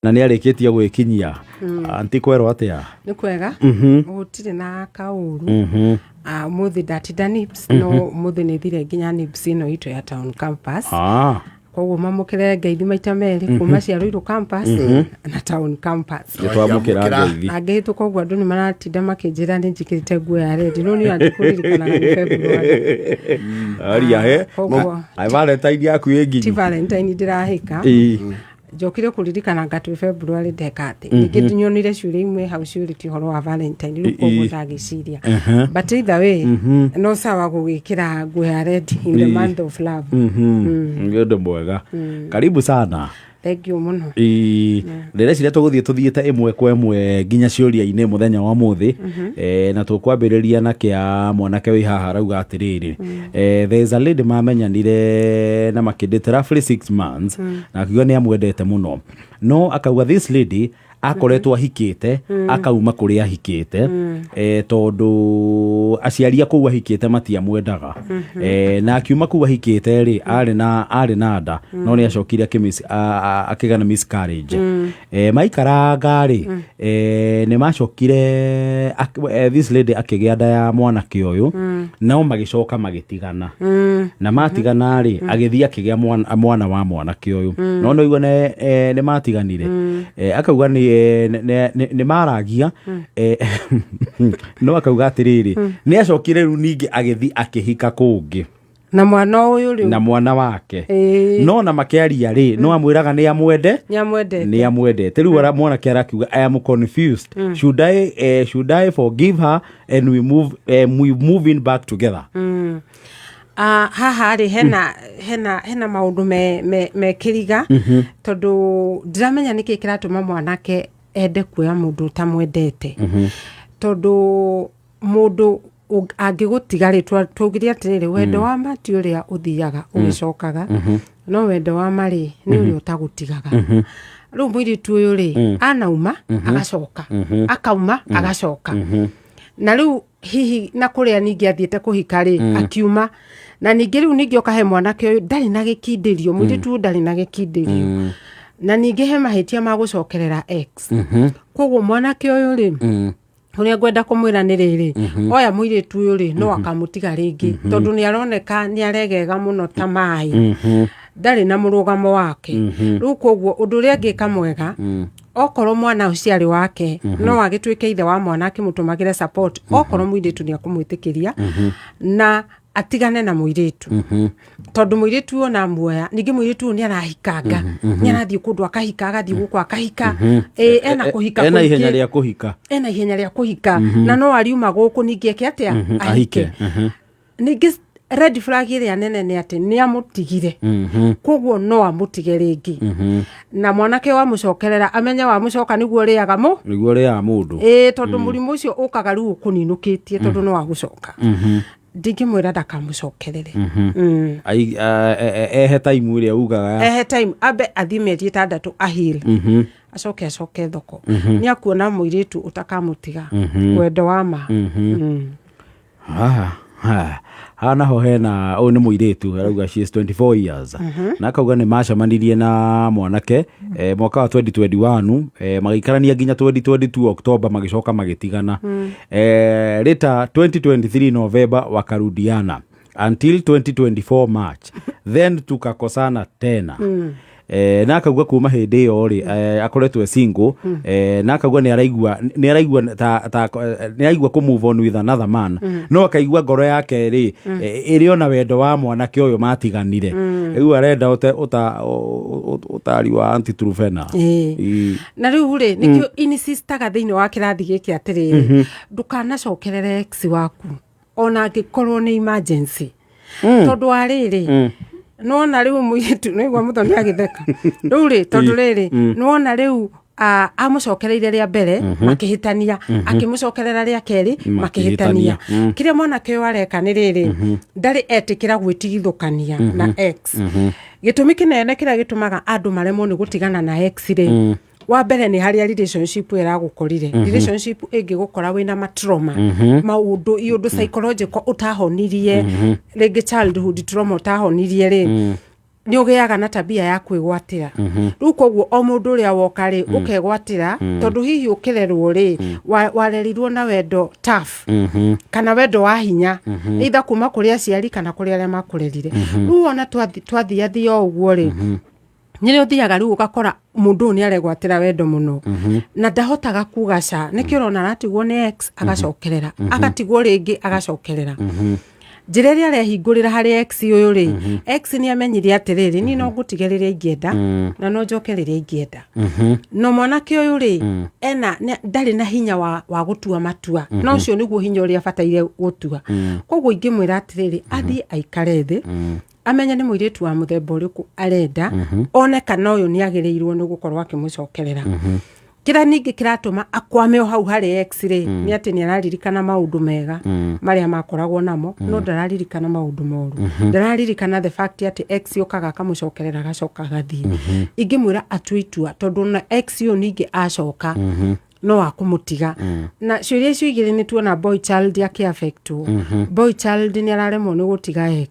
Na nĩ arĩkĩtie gwĩkinyia. Anti, kwerwo atĩa? Nĩ kwega, gũtirĩ na kaũru. Ah, ũmũthĩ ndatinda NIBS, no ũmũthĩ nĩ thire nginya NIBS ĩno itũ ya town campus. Koguo mamũkĩre ngeithi maita merĩ, kuma cia Ruiru campus na town campus. Nĩ twamũkĩra ngeithi. Na ngĩhĩtũka ũguo, andũ nĩ maratinda makĩnjĩra nĩ njĩkĩrĩte nguo ya red, no niĩ andĩkũririkanaga nĩ February. Aria he. Koguo Ai, Valentine yaku ĩ ti nginyu. Valentine ndĩrahĩka. Njokire kũririkana nga twĩ February ndeka atĩ ningĩ nyonire ciũria imwe hau ciũrĩtie ũhoro wa Valentine, rĩu koguo ndagĩciria, but either way no sawa gũgĩkĩra nguo ya red in the month of love. Nĩ ũndũ mwega, karibu sana. Thank you mũno. Ndĩreciria tũgũthiĩ tũthiĩte ĩmwe kwa ĩmwe nginya ciũria-inĩ mũthenya wa mũthĩ. Na tũkwambĩrĩria na kĩa mwanake wĩ haha, arauga atĩrĩrĩ, there is a lady mamenyanire na makĩndĩte roughly 6 months, na akiuga nĩ amwendete mũno, no akauga this lady akoretwo ahikĩte, akauma kũrĩa ahikĩte tondũ aciari a kũu ahikĩte matiamwendaga. Na akiuma kũu ahikĩte rĩ, arĩ na nda, no nĩ acokire akĩgĩa na miscarriage. Maikaranga rĩ, nĩ macokire this lady akĩgĩa nda ya mwanake ũyũ, nao magĩcoka magĩtigana. Na matigana rĩ, agĩthiĩ akĩgĩa mwana wa mwanake ũyũ, no no igua nĩ matiganire. Akauga nĩ maragia, no akauga atĩrĩrĩ, nĩ acokire rĩu ningĩ agĩthiĩ akĩhika kũngĩ. Na mwana ũyũ rĩu. Na mwana wake. No na makĩaria rĩ, no amwĩraga nĩ amwende. Nĩ amwendete. Nĩ amwendete. Rĩu mwanake arakiuga, "I am confused. Should I forgive her and we moving back together?" Ah, haha rĩ, hena maũndũ me kĩriga, tondũ ndiramenya nĩkĩ kĩratũma mwanake ende kuoya mũndũ ũtamwendete, tondũ mũndũ angĩgũtiga rĩ, twaugire atĩrĩrĩ, wendo wa ma ti ũrĩa ũthiaga ũgĩcokaga, no wendo wa ma rĩ, nĩ ũrĩa ũtagũtigaga. Rĩu mũirĩtu ũyũ rĩ, anauma agacoka, akauma agacoka, na rĩu hihi na kũrĩa ningĩ athiĩte kũhika rĩ, akiuma, na ningĩ rĩu ningĩ ũkahe mwanake ũyũ ndarĩ na gĩkindĩrio, mũirĩtu ũyũ ndarĩ na gĩkindĩrio, na ningĩ he mahĩtia ma gũcokerera ex. Koguo mwanake ũyũ rĩ, ũrĩa ngwenda kũmwĩra nĩ rĩrĩ, oya mũirĩtu ũyũ rĩ, no akamũtiga rĩngĩ, tondũ nĩ aroneka nĩ aregega mũno ta maĩ, ndarĩ na mũrũgamo wake. Rĩu koguo ũndũ ũrĩa angĩka mwega, okorwo mwana ũcio arĩ wake, no agĩtuĩke ithe wa mwana, akĩmũtũmagĩre support, okorwo mũirĩtu nĩ akũmwĩtĩkĩria, na atigane na mũirĩtu, tondũ mũirĩtu ũyũ ona muoya ningĩ mũirĩtu ũyũ nĩ arahikanga, nĩ arathiĩ kũndũ akahika, agathiĩ gũkũ akahika. Ĩ, ena kũhika Ena ihenya kũingĩ. rĩa kũhika. Ena ihenya rĩa kũhika, na no ariuma gũkũ ningĩ eke atĩa? Ahike. Ningĩ red flag ĩrĩa nene nĩ atĩ nĩ amũtigire, koguo no amũtige rĩngĩ, na mwanake wamũcokerera amenye wamũcoka nĩguo ũrĩaga mũ Nĩguo rĩaga mũndũ. Ĩĩ, tondũ mũrimũ ũcio ũkaga rĩu ũkũninũkĩtie, tondũ no agũcoka. Ndingĩmwĩra ndakamũcokerere. Ehe time ĩrĩa ugaga ya Ehe time, ambe athiĩ mĩeri 6 ahil, acoke acoke thoko, nĩ akuona mũirĩtu ũtakamũtiga, wendo wa ma. Haha haha naho hena ũyũ nĩ mũirĩtu arauga she is 24 years, na akauga nĩ macemanirie na mwanake mwaka wa 2021, magĩikarania nginya 2022 October, magĩcoka magĩtigana. Later 2023 November wakarudiana until 2024 March, then tukakosana tena. Na akauga kuma hĩndĩ ĩyo rĩ, akoretwo e single. Na akauga nĩ araigua ta nĩ araigua kũ move on with another man, no akaigua ngoro yake rĩ, ĩrĩ ona wendo wa mwanake ũyũ matiganire. Rĩu arenda ũtari wa Aunty Trufena. Na rĩu rĩ, nĩkĩo insistaga thĩinĩ wa kĩrathi gĩkĩ atĩrĩrĩ, ndũkanacokerere ex waku ona angĩkorwo nĩ emergency, tondũ wa rĩrĩ, nĩwona rĩu mũirĩtu, nĩigua mũthoni agĩtheka rĩu rĩ, tondũ rĩrĩ, nĩwona rĩu amũcokereire rĩa mbere makĩhĩtania, akĩmũcokerera rĩa kerĩ makĩhĩtania. Kĩrĩa mwanake ũyũ areka nĩ rĩrĩ, ndarĩ etĩkĩra gwĩtigithũkania na ex. Gĩtũmi kĩnene kĩrĩa gĩtũmaga andũ maremwo nĩ gũtigana na ex rĩ, wa mbere nĩ harĩa relationship ĩragũkorire. Relationship ĩngĩgũkora wĩna matrauma, maũndũ iũndũ psychological ũtahonirie, rĩngĩ childhood trauma ũtahonirie rĩ. Nĩ ũgĩaga na tabia ya kwĩgwatĩra. Rĩu koguo o mũndũ ũrĩa woka rĩ, ũkegwatĩra, tondũ hihi ũkĩrerwo rĩ, warerirwo na wendo tough kana wendo wa hinya, either kuma kũrĩ aciari kana kũrĩ arĩa makũrerire. Rĩu wona twathiathia o ũguo rĩ, nĩrĩo ũthiaga rĩu ũgakora mũndũ ũyũ nĩ aregwatĩra wendo mũno na ndahotaga kuga ca. Nĩkĩo ũrona aratigwo nĩ ex, agacokerera, agatigwo rĩngĩ, agacokerera. Njĩra ĩrĩa arehingũrĩra harĩ ex ũyũ rĩ, ex nĩ amenyire atĩrĩrĩ, niĩ no ngũtige rĩrĩa ingĩenda na no njoke rĩrĩa ingĩenda. No mwanake ũyũ rĩ, ena ndarĩ na hinya wa gũtua matua, na ũcio nĩguo hinya ũrĩa abataire gũtua. Koguo ingĩmwĩra atĩrĩrĩ, athiĩ aikare thĩ, amenye nĩ mũirĩtu wa mũthemba ũrĩkũ arenda, one kana ũyũ nĩ agĩrĩirwo nĩ gũkorwo akĩmũcokerera. Kĩrĩa ningĩ kĩratũma akwame o hau harĩ ex rĩ, nĩ atĩ nĩ araririkana maũndũ mega marĩa makoragwo namo, no ndararirikana maũndũ moru, ndararirikana the fact atĩ ex okaga akamũcokerera, agacoka agathiĩ. Ingĩmwĩra atue itua, tondũ na ex ũyũ ningĩ acoka no akũmũtiga. Na ciũria icio igĩrĩ nĩ tuona boy child akĩaffectwo. Boy child nĩ araremwo nĩ gũtiga ex.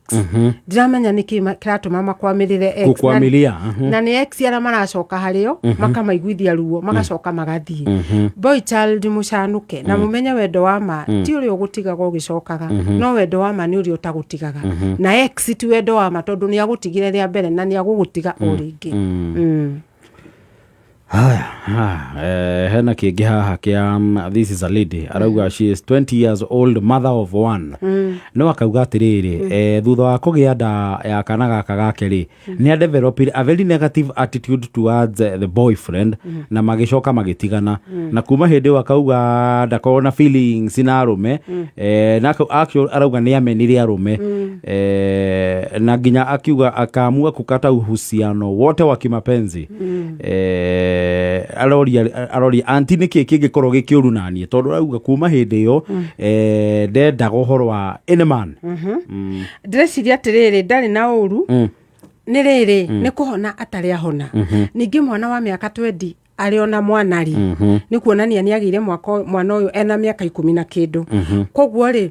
Ndiramenya nĩkĩ kĩratũma makwamĩrĩre ex. Gũkwamĩria. Na nĩ ex arĩa maracoka harĩo makamaiguithia ruo, magacoka magathiĩ. Boy child, mũcanũke na mũmenye wendo wa ma ti ũrĩa ũgũtigaga ũgĩcokaga, no wendo wa ma nĩ ũrĩa ũtagũtigaga. Na ex ti wendo wa ma, tondũ nĩ agũtigire rĩa mbere na nĩ agũgũtiga o rĩngĩ. Haya, hena kĩngĩ haha kĩa this is a lady arauga she is 20 years old, mother of one. No akauga atĩrĩrĩ, thutha wa kũgĩa nda ya kana gaka gake rĩ, nĩ adeveloped a very negative attitude towards the boyfriend, na magĩcoka magĩtigana. Na kuma hĩndĩ ĩyo akauga ndakorwo na feelings na arũme, na arauga nĩ amenire arũme, na nginya akiuga akaamua kukata uhusiano wote wa kimapenzi. Aroria anti nĩkĩ kĩngĩkorwo gĩ kĩũru naniĩ, tondũ arauga kuma hĩndĩ ĩyo ndendaga ũhoro wa any man. Ndĩreciria atĩrĩrĩ, ndarĩ na ũru. Nĩ rĩrĩ, nĩ kũhona atarĩ ahona. Ningĩ mwana wa mĩaka 20 arĩ ona mwana rĩ, nĩ kuonania nĩ agĩire mwaka mwana ũyũ ena mĩaka 10 na kĩndũ. Koguo rĩ,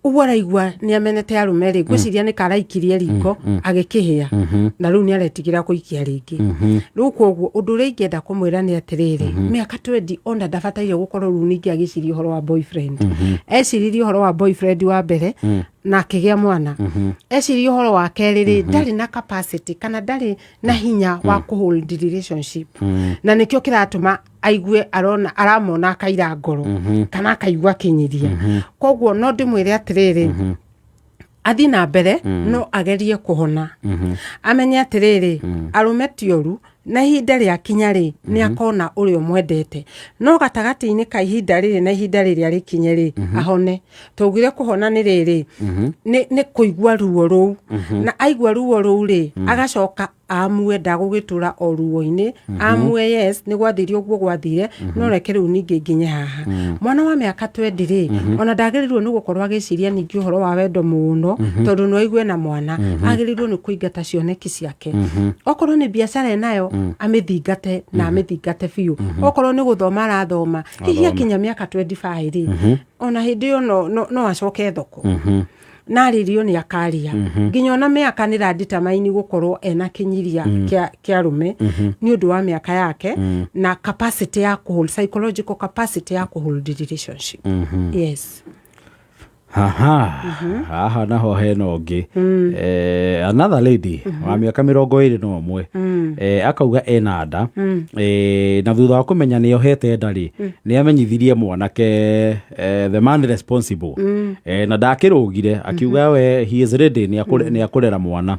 ũguo araigua nĩ amenete arũme rĩ, ngwĩciria nĩ karaikirie riko agĩkĩhĩa, na rĩu nĩ aretigĩra kũikia rĩngĩ. Rĩu koguo ũndũ ũrĩa ingĩenda kũmwĩra nĩ atĩrĩrĩ, mĩaka 20 ona ndabataire gũkorwo rĩu ningĩ agĩciria ũhoro wa boyfriend. Eciririe ũhoro wa boyfriend wa mbere na akĩgĩa mwana. Eciria ũhoro wa kerĩ rĩ, ndarĩ na capacity kana ndarĩ na hinya wa kũhold relationship, na nĩkĩo kĩratũma aigue arona aramona akaira ngoro kana akaigua akĩnyiria. Koguo no ndĩmwĩre atĩrĩrĩ, athiĩ na mbere, no agerie kũhona, amenye atĩrĩrĩ, arũme ti ũru, na ihinda rĩakinya rĩ, nĩ akona ũrĩa ũmwendete. No gatagatĩ-inĩ ka ihinda rĩrĩ na ihinda rĩrĩa rĩkinye rĩ, ahone. Twaugire kũhona nĩ rĩrĩ, nĩ kũigua ruo rũu, na aigua ruo rũu rĩ, agacoka amue ndagũgĩtũra o ruo-inĩ. Amue yes, nĩ gwathire ũguo gwathire, no reke rĩu ningĩ nginye haha. Mwana wa mĩaka 20 rĩ, ona ndagĩrĩirwo nĩ gũkorwo agĩciria ningĩ ũhoro wa wendo mũno, tondũ no aigue na mwana. Agĩrĩirwo nĩ kũingata cioneki ciake. Okorwo nĩ biacara enayo, amĩthingate na amĩthingate biũ. Okorwo nĩ gũthoma arathoma, hihi akinya mĩaka 25 rĩ, ona hĩndĩ ĩyo no acoke thoko na arĩrio nĩ akaria. Nginya ona mĩaka nĩ raditamaini gũkorwo ena kĩnyiria kĩa arũme nĩ ũndũ wa mĩaka yake na capacity ya kũhold, psychological capacity ya kũhold relationship. Yes. Haha haha naho hena ũngĩ, another lady wa mĩaka 21, akauga ena nda, na thutha wa kũmenya nĩ ohete nda rĩ, nĩ amenyithirie mwanake, the man responsible, na ndakĩrũgire, akiuga we he is ready, nĩ akũrera mwana.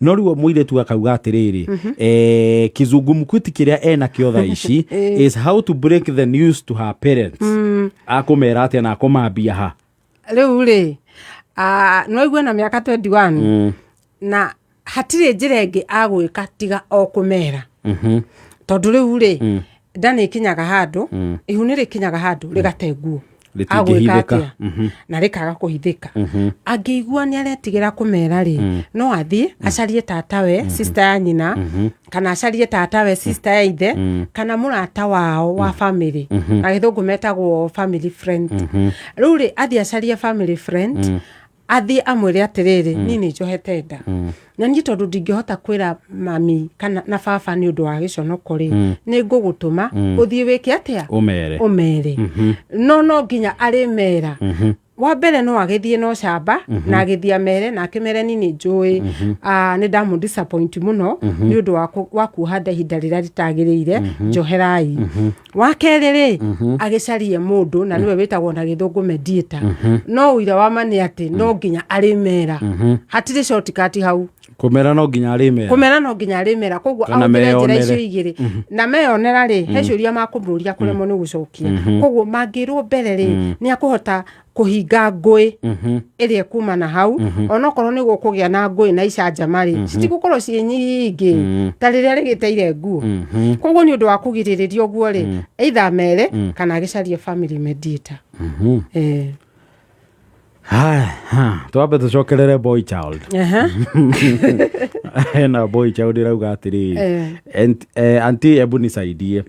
No rĩu mũirĩtu akauga atĩrĩrĩ, kizungumkuti kĩrĩa enakĩo thaa ici is how to break the news to her parents. Akũmera atĩa na akũmambia ha? Rĩu rĩ, no aigue na mĩaka 21 na hatirĩ njĩra ĩngĩ agwĩka tiga o kũmera, tondũ rĩu rĩ, nda nĩ ĩkinyaga handũ, ihu nĩ rĩkinyaga handũ rĩgate nguo. Agwĩka Rĩtingĩhithĩka. atĩa na rĩkaga kũhithĩka? Angĩigua nĩ aretigĩra kũmera rĩ, no athiĩ acarie tatawe, sister ya nyina, kana acarie tatawe, sister ya ithe, kana mũrata wao wa family. Na gĩthũngũ metagwo family friend. Rĩu rĩ, athiĩ acarie family friend. Athiĩ amwĩre atĩrĩrĩ, niĩ nĩ njohete nda na niĩ tondũ ndingĩhota kwĩra mami kana na baba nĩ ũndũ wa gĩconoko rĩ, nĩ ngũgũtũma ũthiĩ wĩke atĩa? Ũmere. Ũmere. No nginya arĩmera. Wa mbere no agĩthiĩ no camba na agĩthiĩ amere na akĩmere, niĩ nĩ njũĩ, nĩ ndamũ disappoint mũno nĩ ũndũ wa kuoha nda ihinda rĩrĩa rĩtagĩrĩire, njoherai. Wa kerĩ rĩ, agĩcarie mũndũ na nĩwe wĩtagwo na gĩthũngũ mediator. No ũira wa ma nĩ atĩ no nginya arĩmera, hatirĩ shortcut hau. Kũmera no nginya arĩmera. Kũmera no nginya arĩmera, koguo Kana ahũthĩre njĩra icio meyonere. igĩrĩ. Na meyonera rĩ, he ciũria makũmũria kũremwo nĩ gũcokia. Koguo mangĩrwo mbere rĩ, nĩ akũhota kũhinga ngũĩ ĩrĩa ĩkuma na hau. Onokorwo nĩ gũkũgĩa na ngũĩ na icanjama rĩ, citigũkorwo ciĩ nyingĩ ta rĩrĩa rĩgĩteire nguo. Koguo nĩ ũndũ wa kũgirĩrĩria ũguo rĩ, either mere kana agĩcarie family mediator. Haya, ha, twambe tũcokerere boy child. Hena boy child ĩrauga atĩrĩrĩ, "Auntie, hebu nisaidie."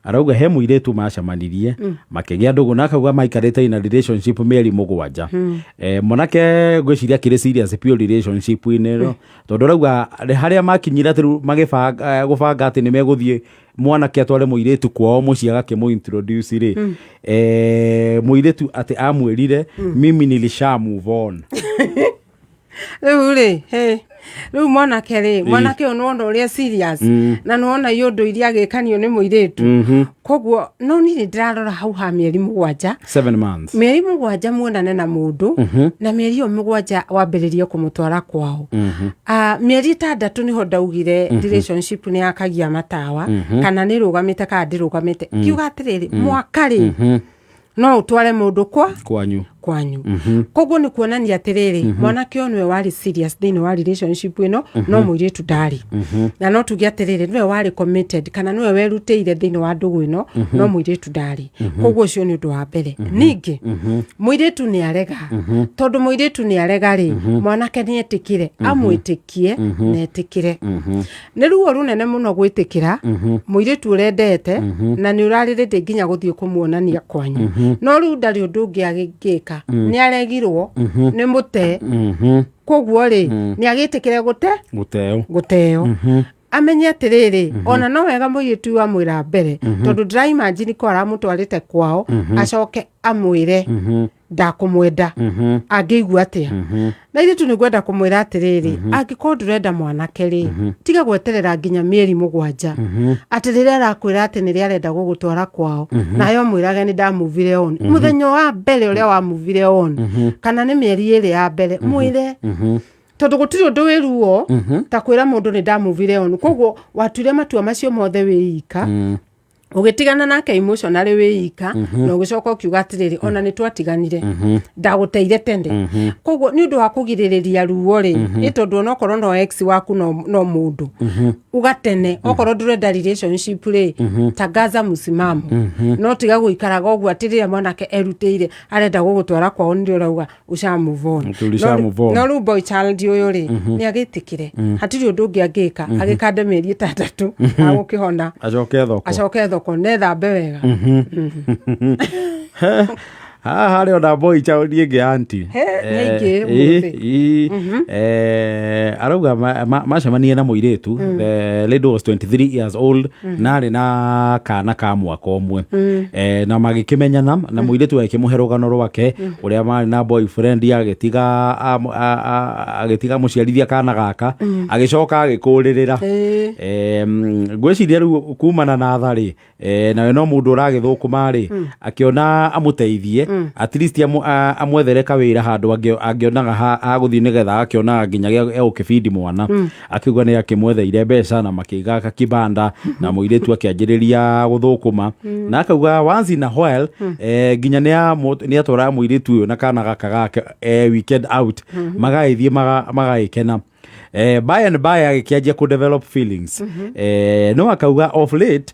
Arauga he mũirĩtu macemanirie makĩgĩa ndũgũ, na akauga maikarĩte ina relationship mĩeri 7. Mwanake ngwĩciria akĩrĩ serious biũ relationship-inĩ ĩno, tondũ arauga harĩa makinyire atĩ rĩu magĩbanga, gũbanga atĩ nĩ megũthiĩ mwanake atware mũirĩtu kwao mũciĩ agakĩmũ introduce rĩ, mũirĩtu atĩ amwĩrire, "Mimi nilisha move on." Rĩu rĩ, he rĩu mwanake rĩ, mwanake ũyũ nĩwona ũrĩa serious na nĩwona iũndũ iria agĩkanio nĩ mũirĩtu. Koguo no niĩ nĩ ndĩrarora hau ha mĩeri 7. 7 months. Mĩeri 7 muonane na mũndũ, na mĩeri ĩyo 7 wambĩrĩrie kũmũtwara kwao. Mĩeri 6 nĩho ndaugire relationship nĩ yakagia matawa kana nĩ rũgamĩte kana ndĩrũgamĩte. Kiuga atĩrĩrĩ, mwaka rĩ, no ũtware mũndũ kwa kwanyu. Kwanyu. Koguo nĩ kuonania atĩrĩrĩ, mwanake ũyũ nĩwe warĩ serious thĩinĩ wa relationship ĩno, no mũirĩtu ndarĩ. Na no tuge atĩrĩrĩ, nĩwe warĩ committed kana nĩwe werutĩire thĩinĩ wa ndũgũ ĩno, no mũirĩtu ndarĩ. Koguo ũcio nĩ ũndũ wa mbere. Ningĩ mũirĩtu nĩ arega, tondũ mũirĩtu nĩ arega rĩ, mwanake nĩ etĩkĩre, amwĩtĩkie na etĩkĩre. Nĩ ruo rũnene mũno gwĩtĩkĩra mũirĩtu ũrendete na nĩ ũrarĩrĩte nginya gũthiĩ kũmuonania kwanyu, no rĩu ndarĩ ũndũ ũngĩ agĩngĩka, nĩ aregirwo, nĩ mũte. Koguo rĩ, nĩ agĩtĩkĩre gũte gũteo. Gũteo. Amenye atĩrĩrĩ, ona no wega mũirĩtu ũyũ amwĩra mbere, tondũ ndĩraimagine ko aramũtwarĩte kwao acoke amwĩre ndakũmwenda, angĩigua atĩa? Na ithuĩ tu nĩ ngwenda kũmwĩra atĩrĩrĩ, angĩkorwo ndũrenda mwanake rĩ, tiga gweterera nginya mĩeri 7 atĩ rĩrĩa arakwĩra atĩ nĩrĩa arenda gũgũtwara kwao, nayo mwĩrage nĩ ndamuvire on. Mũthenya wa mbere ũrĩa wamuvire on, kana nĩ mĩeri 2 ya mbere, mwĩre, tondũ gũtirĩ ũndũ wĩ ruo ta kwĩra mũndũ nĩ ndamuvire on. Koguo watuire matua macio mothe wĩ ika, ũgĩtigana nake emotionally wĩ ika, na ũgĩcoka ũkiuga atĩrĩrĩ, ona nĩ twatiganire, ndagũteire tene. Koguo nĩ ũndũ wa kũgirĩrĩria ruo rĩ, ĩ tondũ onokorwo no ex waku, no mũndũ uga tene, okorwo ndũrenda relationship rĩ, tangaza msimamo. No tiga gũikaraga ũguo atĩ rĩrĩa mwanake erutĩire arenda gũgũtwara kwao nĩrĩo ũrauga usha move on. Atĩ ulisha move on. No rĩu boy child ũyũ rĩ, nĩ agĩtĩkĩre, hatirĩ ũndũ ũngĩ angĩka, agĩkande mĩeri 6 agũkĩhona. Acoke thoko. Acoke thoko nethambe wega. Haha harĩ ona boy child ĩngĩ, auntie. He, nĩ aingĩ ũmũthĩ. Arauga macemanie na mũirĩtu. The lady was 23 years old na arĩ na kana ka mwaka 1. Na magĩkĩmenyana na mũirĩtu agĩkĩmũhe rũgano rwake ũrĩa marĩ na boyfriend, agĩtiga agĩtiga mũciarithia kana gaka, agĩcoka agĩkũrĩrĩra. Ngwĩciria rĩu kumana na tha rĩ, nawe no mũndũ ũragĩthũkũma rĩ, akĩona amũteithie at least amwethere kawĩra handũ angĩonaga hagũthiĩ nĩgetha agakĩonaga nginya gĩa gũkĩbindi mwana. Akiuga nĩ akĩmwetheire mbeca na makĩiga kakibanda na mũirĩtu akĩanjĩrĩria gũthũkũma, na akauga once in a while, nginya nĩ atwaraga mũirĩtu ũyũ na kana gaka gake, weekend out, magagĩthiĩ magagĩkena. By and by agĩkĩanjia kũ develop feelings. No akauga of late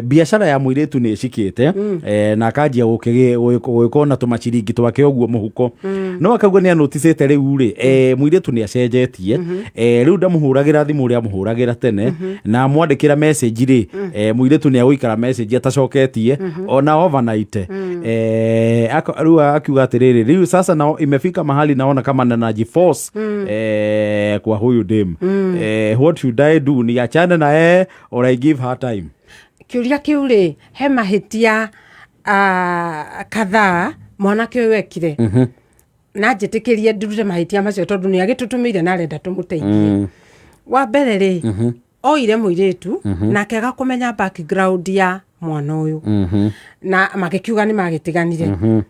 biacara ya mũirĩtu nĩ ĩcikĩte, na akanjia gũgĩkorwo na tũmaciringi twake ũguo mũhuko. No akauga nĩ anoticĩte rĩu rĩ, mũirĩtu nĩ acenjetie. Rĩu ndamũhũragĩra thimũ ũrĩa amũhũragĩra tene, na amwandĩkĩra message rĩ, mũirĩtu nĩ agũikara message atacoketie ona overnight. Rĩu akiuga atĩrĩrĩ, rĩu sasa nao imefika mahali naona kama nanajiforce kwa huyu dem. What should I do? Niachane na yeye or I give her time? Kĩũria kĩu rĩ, he mahĩtia kadhaa mwanake ũyũ ekire, na njĩtĩkĩrie ndute mahĩtia macio tondũ nĩ agĩtũtũmĩire na arenda tũmũteithie. Wa mbere rĩ, oire mũirĩtu na akĩaga kũmenya background ya mwana ũyũ, na magĩkiuga nĩ magĩtiganire.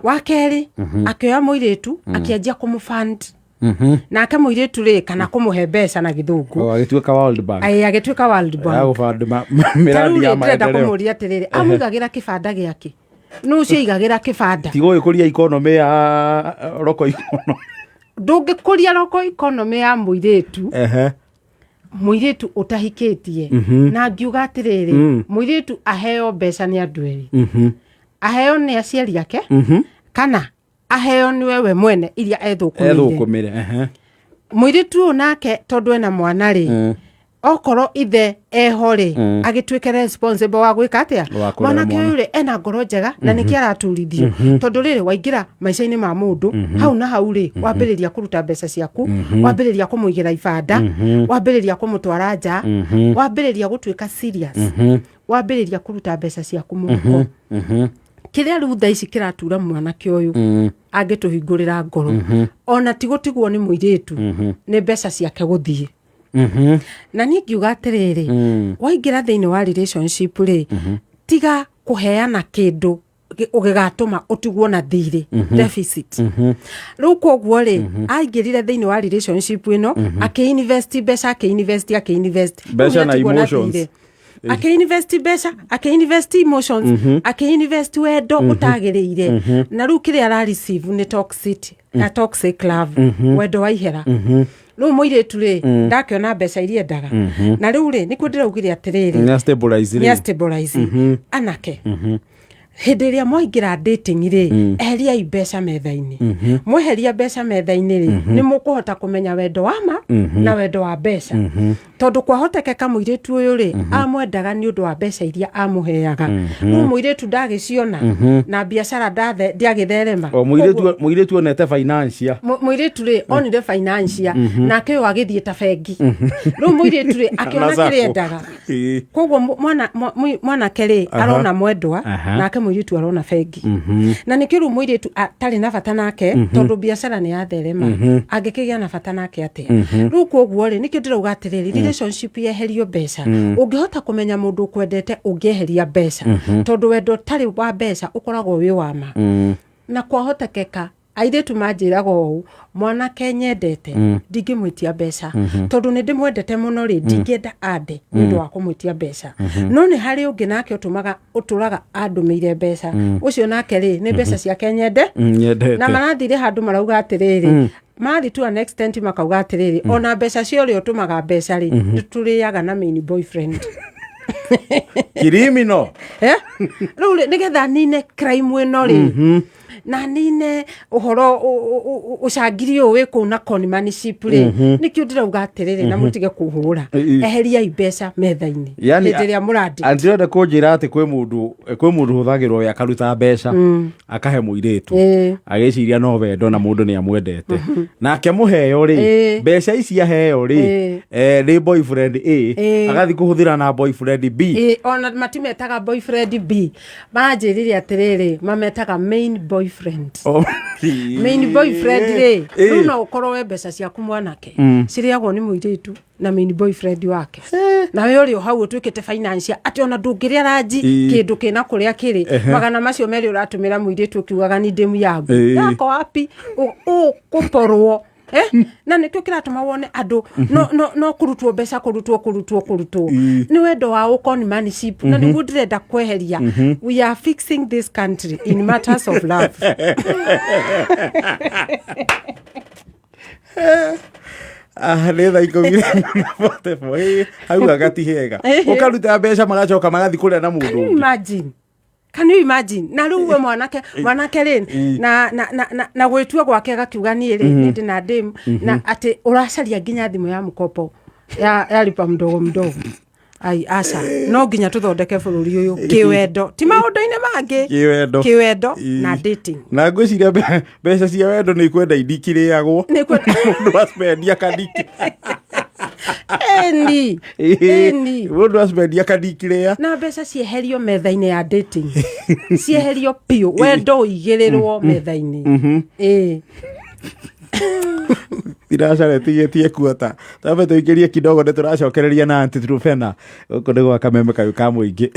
Wa kerĩ, akĩoya mũirĩtu akĩanjia kũmũfund, nake mũirĩtu rĩ, kana kũmũhe mbeca na Gĩthũngũ. O, agĩtuĩka World Bank. Ĩ, agĩtuĩka World Bank. Ya gũband Ta rĩu mĩradi ya rĩ, ndĩrenda maendeleo. kũmũria atĩrĩrĩ, amũigagĩra kĩbanda gĩake? Nũ ũcio aigagĩra kĩbanda? Tiga ũgĩkũria economy ya roko economy. Ndũngĩkũria roko economy ya mũirĩtu, mũirĩtu ũtahikĩtie. Na ngiuga atĩrĩrĩ, mũirĩtu aheo mbeca nĩ andũ erĩ: aheo nĩ aciari ake kana aheo nĩwe we mwene iria ethũkũmĩire. Ethũkũmĩre. Mũirĩtu ũyũ nake, tondũ ena mwana rĩ, okorwo ithe eho rĩ, agĩtuĩke responsible wa gwĩka atĩa? Wa kũrera Mwanake mwana. ũyũ rĩ, ena ngoro njega na nĩkĩ araturithio, tondũ rĩrĩ waingĩra maica-inĩ ma mũndũ hau na hau rĩ, wambĩrĩria kũruta mbeca ciaku, wambĩrĩria kũmũigĩra ibanda, wambĩrĩria kũmũtwara nja, wambĩrĩria gũtuĩka serious, wambĩrĩria kũruta mbeca ciaku mũhuko. Kĩrĩa rĩu thaa ici kĩratura mwanake ũyũ angĩtũhingũrĩra ngoro, ona ti gũtigwo nĩ mũirĩtu, nĩ mbeca ciake gũthiĩ. Na niĩ ngiuga atĩrĩrĩ, waingĩra thĩinĩ wa relationship rĩ, tiga kũheana kĩndũ ũgĩgatũma ũtigwo na thirĩ, deficit. Rĩu koguo rĩ, aingĩrire thĩinĩ wa relationship ĩno, akĩinvest mbeca, akĩinvest, akĩinvest. Rĩu Mbeca na nĩatigwo na emotions. thirĩ. Akĩinvest mbeca, akĩinvest emotions, akĩinvest wendo ũtagĩrĩire, na rĩu kĩrĩa ara receive nĩ toxic, a toxic love, wendo wa ihera. Rĩu mũirĩtu rĩ, ndakĩona mbeca iria endaga, na rĩu rĩ, nĩkuo ndĩraugire atĩrĩrĩ, Nĩ stabilize nĩ rĩu. Stabilize. Anake, hĩndĩ ĩrĩa mwaingĩra dating rĩ, eheriai mbeca metha-inĩ. Mweheria mbeca metha-inĩ rĩ, nĩ mũkũhota kũmenya wendo wa ma na wendo wa mbeca, tondũ kwahotekeka mũirĩtu ũyũ rĩ, amwendaga nĩ ũndũ wa mbeca iria amũheaga. Rĩu mũirĩtu ndagĩciona na biacara ndagĩtherema. O mũirĩtu, mũirĩtu onete financial. Mũirĩtu rĩ, onire financial, nake ũyũ agĩthiĩ ta bengi. Rĩu mũirĩtu rĩ, akĩona Na sacco. kĩrĩa endaga. Koguo mwanake rĩ, arona mwendwa, nake mũirĩtu arona bengi, na nĩkĩo rĩu mũirĩtu atarĩ na bata nake, tondũ biacara nĩ yatherema, angĩkĩgĩa na bata nake atĩa? Rĩu koguo rĩ, nĩkĩo ndĩrauga atĩrĩrĩ, relationship yeherio mbeca. Ũngĩhota kũmenya mũndũ ũkwendete ũngĩeheria mbeca, tondũ wendo ũtarĩ wa mbeca ũkoragwo wĩ wa ma. Na kwahotekeka airĩtu manjĩraga ũũ, mwanake nyendete ndingĩmwĩtia mbeca, tondũ nĩ ndĩmwendete mũno rĩ, ndingĩenda ande nĩ ũndũ wa kũmwĩtia mbeca. No nĩ harĩ ũngĩ nake ũtũmaga ũtũraga andũmĩire mbeca, ũcio nake rĩ, nĩ mbeca ciake nyende. Nyendete. Na marathire handũ marauga atĩrĩrĩ, mathi to an extent makauga atĩrĩrĩ, ona mbeca cia ũrĩa ũtũmaga mbeca rĩ, nĩ tũrĩaga na main boyfriend. Criminal. Eh? Rĩu rĩ, nĩgetha nine crime ĩno rĩ, na nine ũhoro ũcangiri ũyũ wĩ kũu na conmanship rĩ, nĩkĩo ndĩrauga atĩrĩrĩ, na mũtige kũhũra, eheriai mbeca metha-inĩ Yani, hĩndĩ ĩrĩa mũrandi. Andĩrenda kũnjĩra atĩ kwĩ mũndũ hũthagĩrwo we akaruta mbeca akahe mũirĩtu, agĩciria no wendo na mũndũ nĩ amwendete, nake mũheo rĩ, mbeca ici aheo rĩ, nĩ boyfriend A, agathiĩ kũhũthĩra na boyfriend B. Ĩĩ, ona matimetaga boyfriend B, maranjĩrire atĩrĩrĩ, mametaga main boyfriend. Oh. Main boyfriend rĩ, rĩu no ũkorwo we mbeca ciaku mwanake cirĩagwo nĩ mũirĩtu na main boyfriend wake, na we ũrĩ o hau ũtuĩkĩte financial atĩ ona ndũngĩrĩa ranji kĩndũ kĩna kũrĩa kĩrĩ magana macio merĩ ũratũmĩra mũirĩtu ũkiugaga ni ndemu yangu. Yako wapi? Ũkũporwo. Eh? Na nĩkĩo kĩratũma wone andũ no kũrutwo mbeca, kũrutwo, kũrutwo, kũrutwo. Nĩ wendo wa ũconmanship, na nĩguo ndĩrenda kweheria. We are fixing this country in matters of love. Ah, nĩ thaa 10:44. Hau agati hega ũkaruta mbeca magacoka magathiĩ kũrĩa na mũndũ Can you ũngĩ. imagine? Can you imagine? Na rĩu we mwanake rĩ, na gwĩtua gwake agakiuga niĩ rĩ nĩ ndĩ na ndĩmu na atĩ ũracaria nginya thimũ ya mkopo ya lipa mdogo mdogo. Ai, aca, no nginya tũthondeke bũrũri ũyũ kĩwendo, ti maũndũ-inĩ mangĩ. Kĩwendo. Kĩwendo na dating. Na ngwĩciria mbeca cia wendo nĩ ikwenda indikirĩagwo. Mũndũ aspendia kadiki. Eni, eni. Mũndũ aspendia kadikirĩa. Na mbeca cieherio metha-inĩ ya dating, cieherio biũ, wendo ũigĩrĩrwo metha-inĩ, ĩĩ. Thinacara tigĩtie kuota tambe tũingĩrie kidogo nĩ tũracokereria na Aunty Truphena gũkũ nĩ gwa kameme kayũ ka mũingĩ.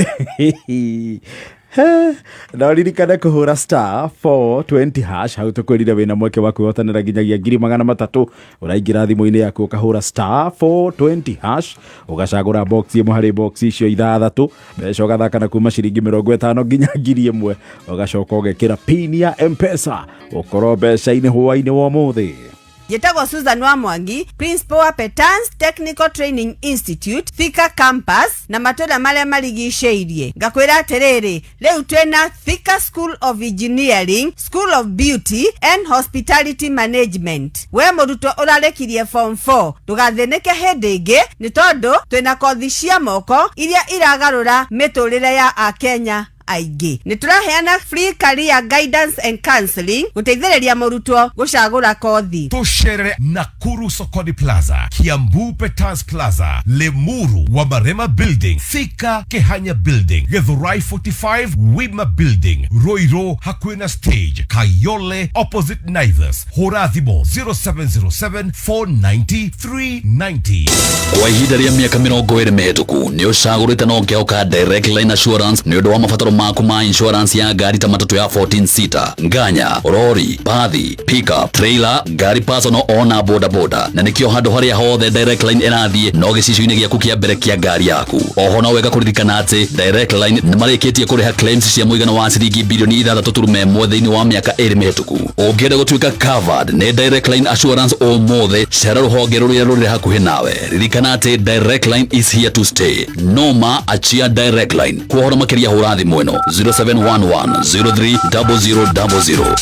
Na ũririkane kũhũra *420# hau tũkwĩrire wĩna mweke wa kwĩhotanĩra nginyagia 300,000. Ũraingĩra thimũ-inĩ yaku ũkahũra *420# ũgacagũra box ĩmwe harĩ box icio ithathatũ, mbeca ũgathaka na kuma ciringi 50 nginya 1,000, ũgacoka ũgekĩra pin ya Mpesa ũkorwo mbeca-inĩ hwaĩ-inĩ wa ũmũthĩ. Njĩtagwo Susan wa Mwangi, principal wa Petans Technical Training Institute, Thika Campus na matũra marĩa marigicĩirie. Ngakwĩra atĩrĩrĩ, rĩu twĩna Thika School of Engineering, School of Beauty and Hospitality Management. We mũrutwo ũrarĩkirie form 4, ndũgathĩnĩke hĩndĩ ĩngĩ, nĩ tondũ twĩna kothi cia moko iria iragarũra mĩtũrĩre ya akenya aingĩ. Nĩ tũraheana free career guidance and counseling gũteithĩrĩria mũrutwo gũcagũra kothi. Tusherere Nakuru Sokoni Plaza, Kiambu Petans Plaza, Limuru Wamarema Building, Thika Kehanya Building, Githurai 45 Wima Building, Ruiru Hakuina Stage, Kayole opposite Naivas. Hũra thimũ 0707 490 390. Kwa ihinda rĩa mĩaka 20 mĩhĩtũku nĩ ũcagũrĩte na ũkehoka Direct Line Assurance nĩ ũndũ wa mabataro maku ma insurance ya ngari ta matatũ ya 14 seater, nganya, rori, bathi, pickup, trailer, ngari personal ona boda boda, na nĩkĩo handũ harĩa hothe Direct Line ĩrathiĩ no gĩcicio-inĩ gĩaku kĩa mbere kĩa ngari yaku. Oho no wega kũririkana atĩ Direct Line nĩ marĩkĩtie kũrĩha claims cia mũigana wa ciringi bilioni 6.1 thĩinĩ wa mĩaka 2 mĩhĩtũku. Ũngĩenda gũtuĩka covered nĩ Direct Line Assurance ũmũthĩ, cera rũhonge rũrĩa rũrĩ hakuhĩ nawe. Ririkana atĩ Direct Line is here to stay. Noma achia Direct Line. Kwa ũhoro makĩria hũra thimũ ĩno 0711 030000.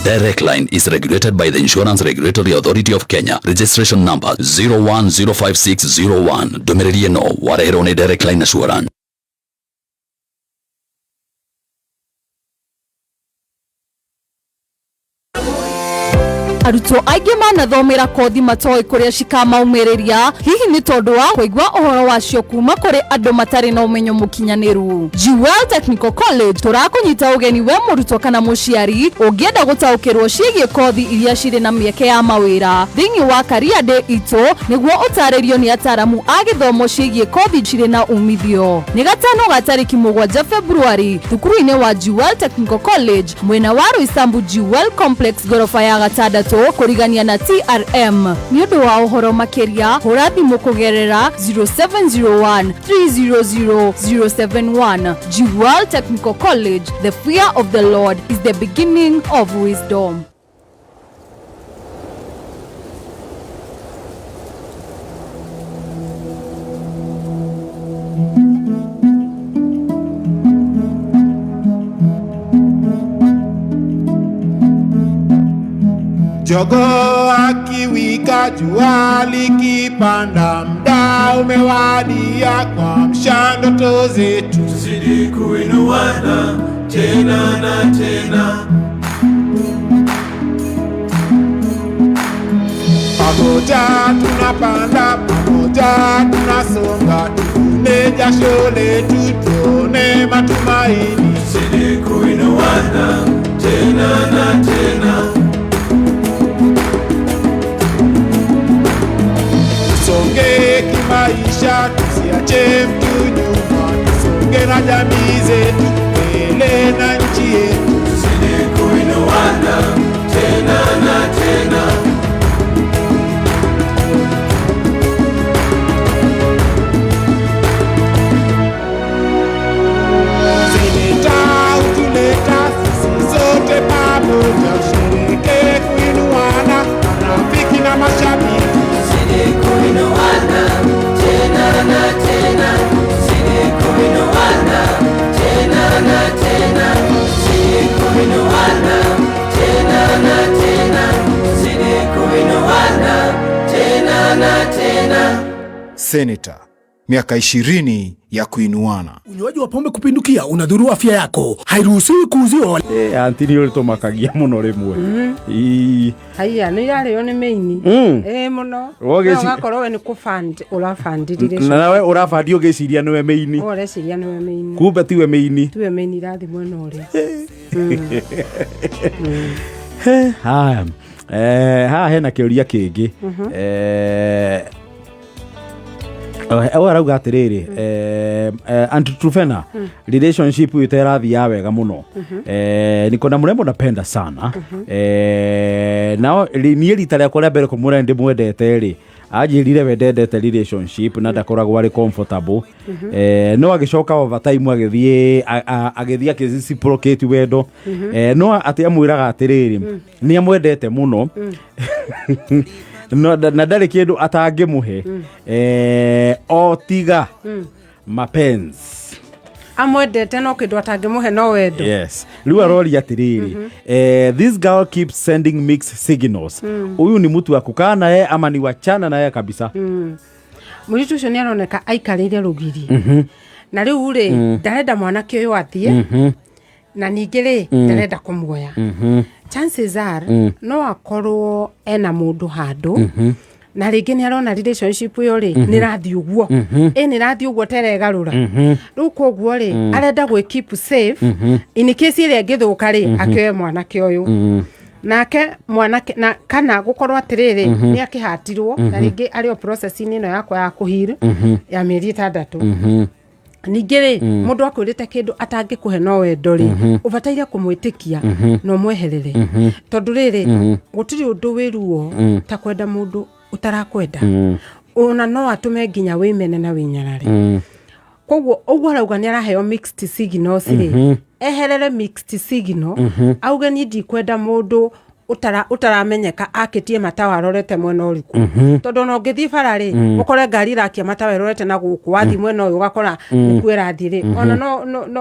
Direct Line is regulated by the Insurance Regulatory Authority of Kenya. Registration number 0105601. Ndũmĩrĩri ĩno wareherwo nĩ Direct Line Assurance. Arutwo aingĩ manathomera kothi matoĩ kũrĩa cikamaumĩrĩria, hihi nĩ tondũ wa kũigua ũhoro wacio kuma kũrĩ andũ matarĩ na ũmenyo mũkinyanĩru. Jewel Technical College tũrakũnyita ũgeni we mũrutwo kana mũciari ũngĩenda gũtaũkĩrwo ciĩgiĩ kothi iria cirĩ na mĩeke ya mawĩra thĩinĩ wa Career Day itũ, nĩguo ũtarĩrio nĩ ataramu a gĩthomo ciĩgiĩ kothi cirĩ na umithio. Nĩ gatano ga tarĩki 7 Februari thukuru-inĩ wa Jewel Technical College, mwena wa Roysambu, Jewel Complex, goroba ya gatandatũ kũrigania na TRM. Nĩ ũndũ wa ũhoro makĩria hũra thimũ kũgerera 0701 300 071. Jewel Technical College, the fear of the Lord is the beginning of wisdom. Jogoo akiwika, jua likipanda, mda umewadia kuamsha ndoto zetu. Tuzidi kuinuana tena na tena. Pamoja tunapanda, pamoja tunasonga, tuvune jasho letu, tuone matumaini. Tuzidi kuinuana tena na tena. Tusonge kimaisha, tusiache mtu nyuma, tusonge na jamii zetu, mbele na nchi yetu. Tuzidi kuinuana tena na tena. Seneta hutuleta sisi sote pamoja, tusherehekee kuinuana, marafiki na mashabiki. Tuzidi Senator, miaka 20 ya kuinuana. Unywaji wa pombe kupindukia unadhuru afya yako. Hairuhusiwi kuuziwa. Anti nĩ ũrĩtũmakagia mũno rĩmwe. Ii. Haiya nä irarä o nä mä-ini. Ä må no. Ũgakorwo we nä kå fund ũrabandi. Na nawe ũrabandi ũgĩciria nĩwe mĩini. Ũreciria nĩwe mĩini. Kumbe tiwe mĩini. Tiwe mĩini, irathi mwena ũrĩa. Haya, haha hena kĩũria kĩngĩ. Ũyũ arauga atĩrĩrĩ, Aunty Trufena, relationship ĩyo ĩrathiaga wega mũno. Niko na mrembo napenda sana. Nao niĩ rita rĩakwa rĩa mbere kũmwĩra ndĩmwendete rĩ, anjĩrire we ndendete relationship na ndakoragwo arĩ comfortable. No agĩcoka over time agĩthiĩ agĩthiĩ akĩreciprocate wendo. No atĩ amwĩraga atĩrĩrĩ, nĩ amwendete mũno no, na ndarĩ kĩndũ atangĩmũhe, o tiga mapenzi. Amwendete no kĩndũ atangĩmũhe no wendo. Yes. Rĩu aroria atĩrĩrĩ, this girl keeps sending mixed signals. Huyu ni mtu wa kukaa naye ama ni wachana naye kabisa? Mũirĩtu ũcio nĩ aroneka aikarĩire rũgiri na rĩu rĩ, ndarenda mwanake ũyũ athiĩ, na ningĩ rĩ, ndarenda kũmuoya. Chances are no akorwo ena mũndũ handũ, na rĩngĩ nĩ arona relationship ĩyo rĩ, nĩ ĩrathiĩ ũguo, ĩ nĩ ĩrathiĩ ũguo teregarũra. Rĩu koguo rĩ, arenda gwĩ keep safe in case ĩrĩa ĩngĩthũka rĩ, akĩoe mwanake ũyũ. Nake mwanake na kana gũkorwo atĩrĩrĩ, nĩ akĩhatirwo na rĩngĩ arĩ o process-inĩ ĩno yakwa ya kũhir ya mĩeri 6. Ningĩ rĩ, mũndũ akwĩrĩte kĩndũ atangĩkũhe no wendo rĩ, ũbataire kũmwĩtĩkia na ũmweherere, tondũ rĩrĩ, gũtirĩ ũndũ wĩ ruo ta kwenda mũndũ ũtarakwenda. Ona no atũme nginya wĩmene na wĩnyarare. Koguo ũguo arauga nĩ araheo mixed signals rĩ, eherere mixed signal, auge niĩ ndikwenda mũndũ ũtaramenyeka akĩtie matawa arorete mwena ũrĩkũ, tondũ ona ũngĩthiĩ bara rĩ, ũkore ngari ĩrakia matawa ĩrorete na gũkũ, wathiĩ mwena ũyũ ũgakora nĩkuo ĩrathiĩ rĩ, ona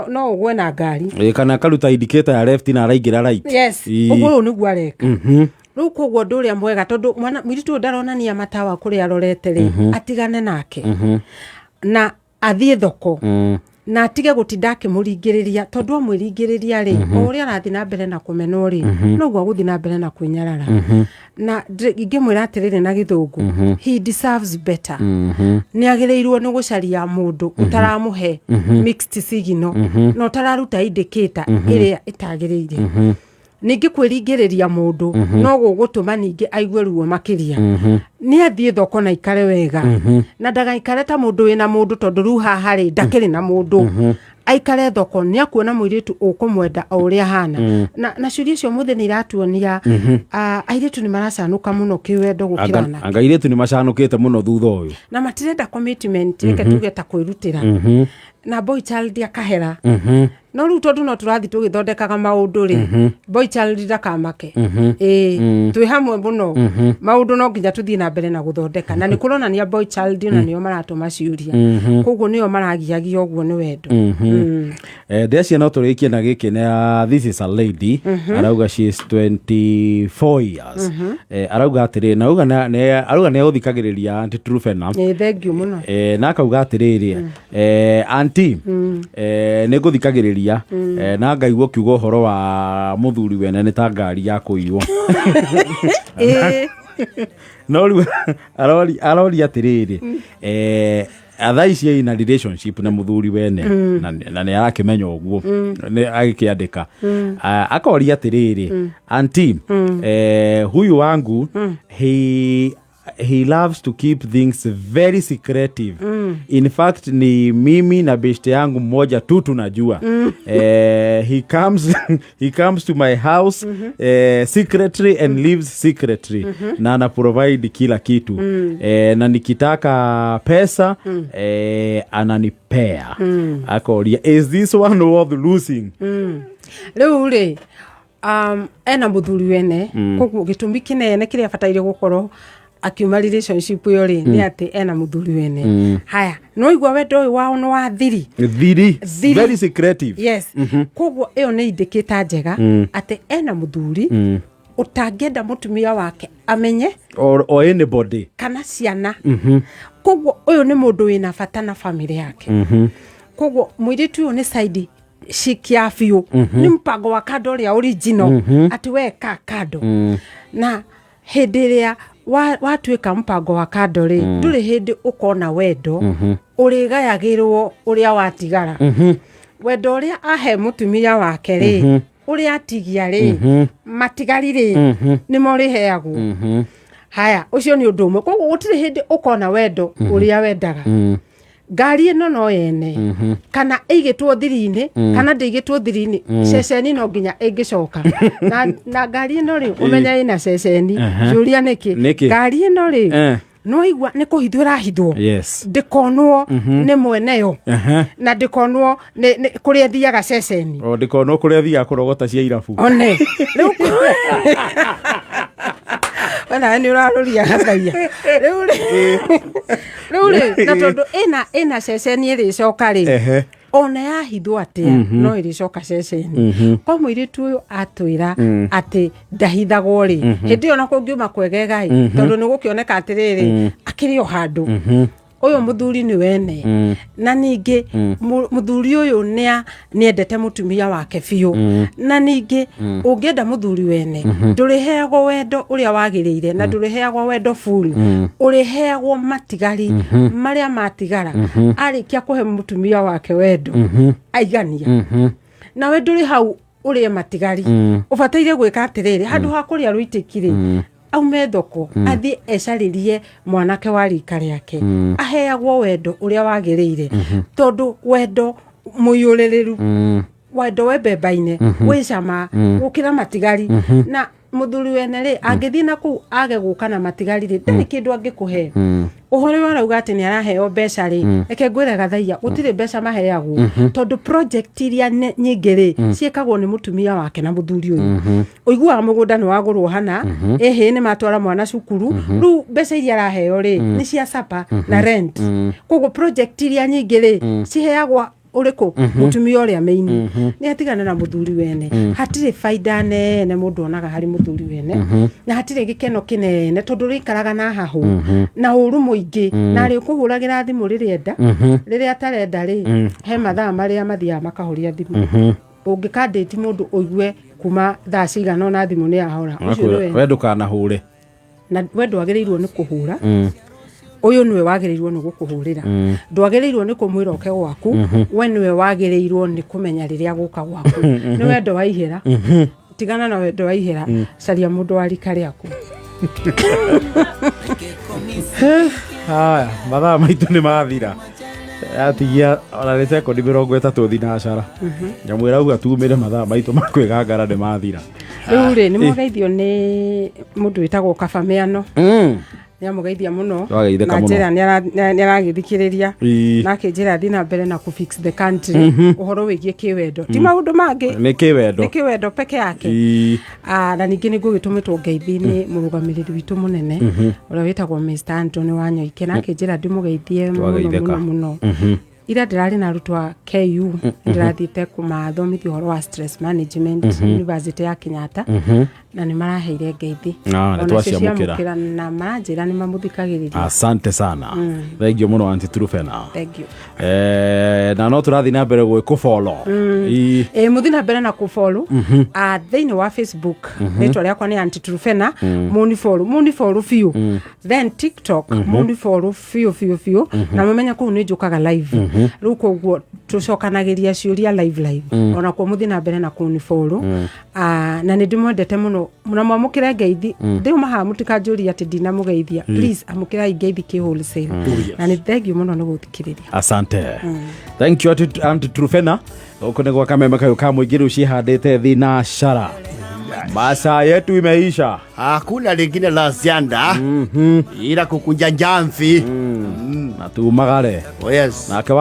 no ũgwe na ngari. Kana akaruta indicator ya left na araingĩra right. Yes. Ũguo ũyũ nĩguo areka rĩu. Koguo ũndũ ũrĩa mwega, tondũ mwana mũirĩtu ũyũ ndaronania matawa kũrĩa arorete rĩ, atigane nake na athiĩ thoko na atige gũtinda akĩmũringĩrĩria, tondũ amwĩringĩrĩria rĩ, o ũrĩa arathiĩ na mbere na kũmenwo rĩ, noguo agũthiĩ na mbere na kwĩnyarara. Na ingĩmwĩra atĩrĩrĩ na gĩthũngũ, he deserves better. Nĩ agĩrĩirwo nĩ gũcaria mũndũ ũtaramũhe mixed signal na ũtararuta indicator ĩrĩa ĩtagĩrĩire. Ningĩ kwĩringĩrĩria mũndũ no gũgũtũma ningĩ aigue ruo makĩria. Nĩ athiĩ thoko na ikare wega, na ndagaikare ta mũndũ wĩna mũndũ, tondũ rĩu haha rĩ, ndakĩrĩ na mũndũ. Aikare thoko, nĩ akuona mũirĩtu ũkũmwenda o ũrĩa ahana. Na ciũria icio mũthĩ nĩ iratuonia airĩtu nĩ maracanũka mũno kĩwendo gũkĩra anake. Anga airĩtu nĩ macanũkĩte mũno thutha ũyũ. Na matirenda commitment, reke tuge ta kwĩrutĩra, na boy child akahera. No rĩu tondũ no tũrathiĩ tũgĩthondekaga maũndũ rĩ, boy child ndakamake. Ĩĩ, twĩ hamwe mũno. Maũndũ no nginya tũthiĩ na mbere na gũthondeka, na nĩ kũronania boy child na nĩo maratũma ciũria, koguo nĩo maragiagia ũguo nĩ wendo. Ndecia no tũrĩkie na gĩkĩ na this is a lady. Arauga she is 24 years. Arauga atĩrĩ, na auga arauga nĩ agũthikagĩrĩria Aunty Trufena. Ĩ, thank you mũno. Na akauga atĩrĩrĩ, aunty, nĩ ngũthikagĩrĩria, na ngaigua ũkiuga ũhoro wa mũthuri wene nĩ ta ngari ya kũiywo. No rĩu aroria atĩrĩrĩ, thaa ici ina relationship na mũthuri wene, na nĩ arakĩmenya ũguo nĩ agĩkĩandĩka. Akoria atĩrĩrĩ, aunty, huyu wangu, he loves to keep things very secretive. In fact, ni mimi na beshte yangu mmoja tu tunajua. He comes to my house secretly and leaves secretly, na ana provide kila kitu, na nikitaka pesa, ananipea. Akoria, is this one worth losing? Rĩu rĩ, ena mũthuri wene, koguo gĩtũmi kĩnene kĩrĩa abataire gũkorwo akiuma relationship ĩyo rĩ, nĩ atĩ ena mũthuri wene. Haya, no igua wendo ũyũ wao nĩ wa thiri. Thiri. Thiri. Very secretive. Yes. Koguo ĩyo nĩ indicator njega atĩ ena mũthuri. Ũtangĩenda mũtumia wake amenye Or anybody. Kana ciana. Koguo ũyũ nĩ mũndũ wĩna bata na family yake. Koguo mũirĩtu ũyũ nĩ side chick ya biũ, nĩ mpango wa kando ũrĩa original, atĩ we ka kando. Na hĩndĩ ĩrĩa watuĩka mpango wa kando rĩ, ndũrĩ hĩndĩ ũkona wendo ũrĩgayagĩrwo ũrĩa watigara. Wendo ũrĩa ahe mũtumia wake rĩ, ũrĩa atigia rĩ, matigari rĩ, nĩmo ũrĩheagwo. Haya, ũcio nĩ ũndũ ũmwe. Koguo gũtirĩ hĩndĩ ũkona wendo ũrĩa wendaga. Ngari ĩno no yene, kana ĩigĩtwo thiri-inĩ kana ndĩigĩtwo thiri-inĩ, ceceni no nginya ĩngĩcoka na ngari ĩno rĩ, ũmenye ĩna ceceni. Ciũria nĩkĩ? Nĩkĩ? Ngari ĩno rĩ, nĩwaigua nĩ kũhithwo ĩrahithwo, ndĩkonwo nĩ mweneyo na ndĩkonwo nĩ kũrĩa ĩthiaga ceceni. O ndikonwo kũrĩa thiaga kũrogota cia irabu. One rĩu we nawe nĩ ũrarũria gathaia rĩu rĩ, na tondũ ĩna ceceni ĩrĩcoka rĩ, ona yahithwo atĩa no ĩrĩcoka ceceni. Kwa mũirĩtu ũyũ atwĩra atĩ ndahithagwo rĩ, hĩndĩ ĩyo na kũngiuma kwegega ĩ, tondũ nĩ gũkĩoneka atĩrĩrĩ, akĩrĩ o handũ ũyũ mũthuri nĩ wene. Na ningĩ mũthuri ũyũ nĩendete mũtumia wake biũ. Na ningĩ ũngĩenda mũthuri wene, ndũrĩheagwo wendo ũrĩa wagĩrĩire na ndũrĩheagwo wendo full, ũrĩheagwo matigari marĩa matigara arĩkia kũhe mũtumia wake wendo aigania. Nawe ndũrĩ hau ũrĩe matigari. Ũbataire gwĩka atĩrĩrĩ, handũ ha kũrĩa rũitĩki rĩ, aume thoko athiĩ ecarĩrie mwanake wa rika rĩake, aheagwo wendo ũrĩa wagĩrĩire, tondũ wendo mũiyũrĩrĩru, wendo wembembaine wĩ cama gũkĩra matigari. Na mũthuri wene rĩ, angĩthiĩ na kũu age gũka na matigari rĩ, ndarĩ kĩndũ angĩkũhe. Ũhoro ũyũ arauga atĩ nĩ araheo mbeca rĩ, reke ngwĩre gathaia, gũtirĩ mbeca maheagwo, tondũ project iria nyingĩ rĩ, ciĩkagwo nĩ mũtumia wake na mũthuri ũyũ. Ũiguaga mũgũnda nĩ wagũrwo hana, ĩhĩ, nĩ matwara mwana cukuru. Rĩu mbeca iria araheo rĩ, nĩ cia sapa na rent. Koguo project iria nyingĩ rĩ, ciheagwo ũrĩkũ? Mũtumia ũrĩa main. Nĩ atigane na mũthuri wene. Hatirĩ baida nene mũndũ onaga harĩ mũthuri wene, na hatirĩ gĩkeno kĩnene, tondũ rĩikaraga na hahũ na ũru mũingĩ, na arĩkũhũragĩra thimũ rĩrĩa enda, rĩrĩa atarenda rĩ, he mathaa marĩa mathiaga makahoria thimũ. Ũngĩkandĩti mũndũ ũigue kuma thaa cigana ũna thimũ nĩ yahora, ũcio nĩwe. We ndũkanahũre. Na we ndwagĩrĩirwo nĩ kũhũra, ũyũ nĩwe wagĩrĩirwo nĩ gũkũhũrĩra. Ndwagĩrĩirwo nĩ kũmwĩra oke gwaku, we nĩwe wagĩrĩirwo nĩ kũmenya rĩrĩa gũka gwaku. Nĩ wendo wa ihera, tigana na wendo wa ihera, caria mũndũ wa rika rĩaku. Haya, mathaa maitũ nĩ mathira, atigia ona nĩ sekondi 30 thinacara. Nyamũ ĩrauga tumĩre mathaa maitũ ma kwĩgangara nĩ mathira. Rĩu rĩ, nĩ mwageithio nĩ mũndũ wĩtagwo Kaba Mĩano. Nĩ amũgeithia mũno. Twageithĩka Na mũno. njĩra nĩ aragĩthikĩrĩria na akĩnjĩra thiĩ na mbere na kũ fix the country ũhoro wĩgiĩ kĩwendo, ti maũndũ mangĩ. Nĩ kĩwendo. Nĩ kĩwendo peke yake. Ah, na ningĩ nĩ ngũgĩtũmĩtwo ngeithi nĩ mũrũgamĩrĩri witũ mũnene ũrĩa wĩtagwo Mr. Anthony Wanyoike, na akĩnjĩra ndĩmũgeithie mũno. Twageithĩka. Mũno mũno. Ira ndĩrarĩ na arutwo a KU, ndĩrathiĩte kũmathomithia ũhoro wa stress management University ya Kenyatta, na nĩ maraheire ngeithi. Ah, nĩ Onacio twaciamũkĩra. ciamũkĩra na maranjĩra nĩ mamũthikagĩrĩria. Asante sana, thengio mũno, Aunty Trufena. Thank you. Na no tũrathiĩ na mbere gwĩkũbolo. Ĩ, mũthiĩ na mbere na kũfollow thĩinĩ wa Facebook, rĩtwa rĩakwa nĩ Aunty Trufena. Mũnifollow, mũnifollow biũ. Then TikTok mũnifollow biũ biũ biũ, na mũmenye kũu nĩ njũkaga live rĩu, koguo tũcokanagĩria ciũria live live. Onakuo mũthiĩ na mbere na kũnifollow. Na nĩ ndĩmwendete mũno, na mwamũkĩre ngeithi. Ndĩuma haha mũtikanjũrie atĩ ndinamũgeithia. Please amũkĩrai ngeithi kĩ wholesale, na nĩ thengio mũno nĩ gũthikĩrĩria. Asante, thank you, Aunty Trufena. Gũkũ nĩ gwa kameme kayũ ka mũingĩ, rĩu ciĩhandĩte thinacara, masaa yetu imeisha. Hakuna lingine la ziada ila kukunja jamvi. Na tumagare. Oh, yes. Nake wangu.